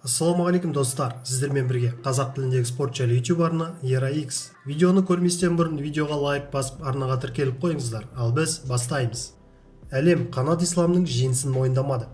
Ассалаумағалейкум, достар! Сіздермен бірге қазақ тіліндегі спорт жайлы YouTube арна Ера X. Видеоны көрместен бұрын видеоға лайк басып, арнаға тіркеліп қойыңыздар. Ал біз бастаймыз. Әлем Қанат Исламның жеңісін мойындамады.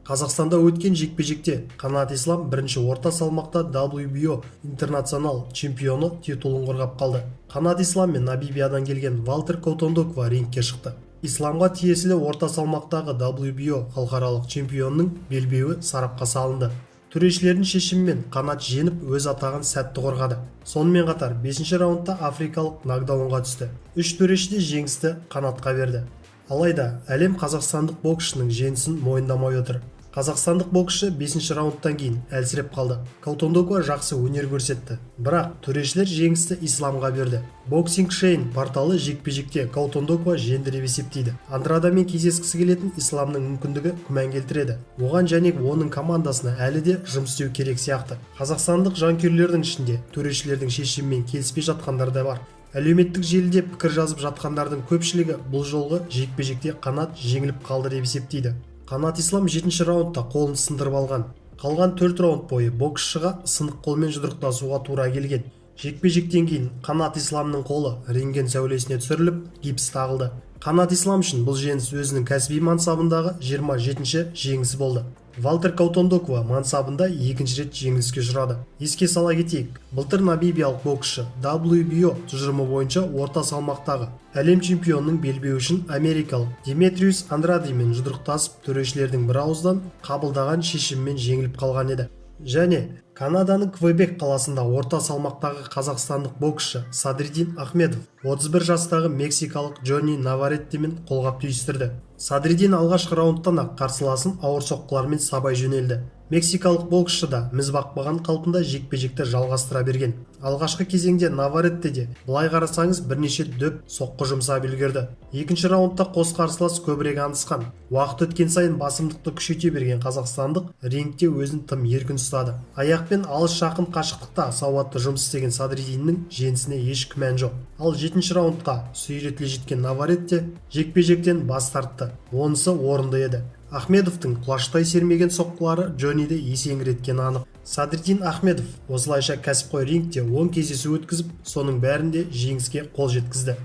Қазақстанда өткен жекпе-жекте Қанат Ислам бірінші орта салмақта WBO интернационал чемпионы титулын қорғап қалды. Қанат Ислам мен Намибиядан келген Валтер Каутондоква рингке шықты. Исламға тиесілі орта салмақтағы WBO халықаралық чемпионның белбеуі сарапқа салынды. Төрешілердің шешімімен Қанат жеңіп, өз атағын сәтті қорғады. Сонымен қатар бесінші раундта африкалық нокдаунға түсті. Үш төреші де жеңісті Қанатқа берді. Алайда әлем қазақстандық боксшының жеңісін мойындамай отыр. Қазақстандық боксшы бесінші раундтан кейін әлсіреп қалды. Каутондоква жақсы өнер көрсетті, бірақ төрешілер жеңісті Исламға берді. Boxing Scene порталы жекпе-жекте Каутондоква жеңді деп есептейді. Андрадамен кездескісі келетін Исламның мүмкіндігі күмән келтіреді. Оған және оның командасына әлі де жұмыс істеу керек сияқты. Қазақстандық жанкүйерлердің ішінде төрешілердің шешімімен келіспей жатқандар да бар. Әлеуметтік желіде пікір жазып жатқандардың көпшілігі бұл жолғы жекпе-жекте Қанат жеңіліп қалды деп есептейді. Қанат Ислам жетінші раундта қолын сындырып алған. Қалған төрт раунд бойы боксшыға сынық қолмен жұдырықтасуға тура келген. Жекпе-жектен кейін Қанат Исламның қолы рентген сәулесіне түсіріліп, гипс тағылды. Қанат Ислам үшін бұл жеңіс өзінің кәсіби мансабындағы 27-ші жеңісі болды. Валтер Каутондоква мансабында екінші рет жеңіліске ұшырады. Еске сала кетейік, былтыр намибиялық боксшы WBO тұжырымы бойынша орта салмақтағы әлем чемпионының белбеуі үшін америкалық Деметриус Андрадимен жұдырықтасып, төрешілердің бір ауыздан қабылдаған шешімімен жеңіліп қалған еді. Және Канаданың Квебек қаласында орта салмақтағы қазақстандық боксшы Садриддин Ахмедов 31 жастағы мексикалық Джонни Наварреттемен қолғап түйістірді. Садриддин алғашқы раундтан-ақ қарсыласын ауыр соққылармен сабай жөнелді. Мексикалық боксшы да міз бақпаған қалпында жекпе-жекті жалғастыра берген. Алғашқы кезеңде Наварретте де былай қарасаңыз, бірнеше дөп соққы жұмсап үлгерді. Екінші раундта қос қарсылас көбірек аңдысқан. Уақыт өткен сайын басымдықты күшейте берген қазақстандық рингте өзін тым еркін ұстады. Аяқпен алыс жақын қашықтықта сауатты жұмыс істеген Садриддиннің жеңісіне еш күмән жоқ. Ал жетінші раундқа сүйретіле жеткен Наварретте жекпе-жектен бас тартты. Онысы орынды еді. Ахмедовтың құлаштай сермеген соққылары Джонниді есеңгіреткені анық. Садриддин Ахмедов осылайша кәсіпқой рингте 10 кездесу өткізіп, соның бәрінде жеңіске қол жеткізді.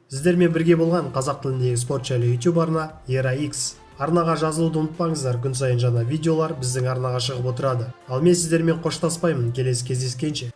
Сіздермен бірге болған қазақ тіліндегі спорт жайлы YouTube арна Ера X. Арнаға жазылуды ұмытпаңыздар, күн сайын жаңа видеолар біздің арнаға шығып отырады. Ал мен сіздермен қоштаспаймын, келесі кездескенше.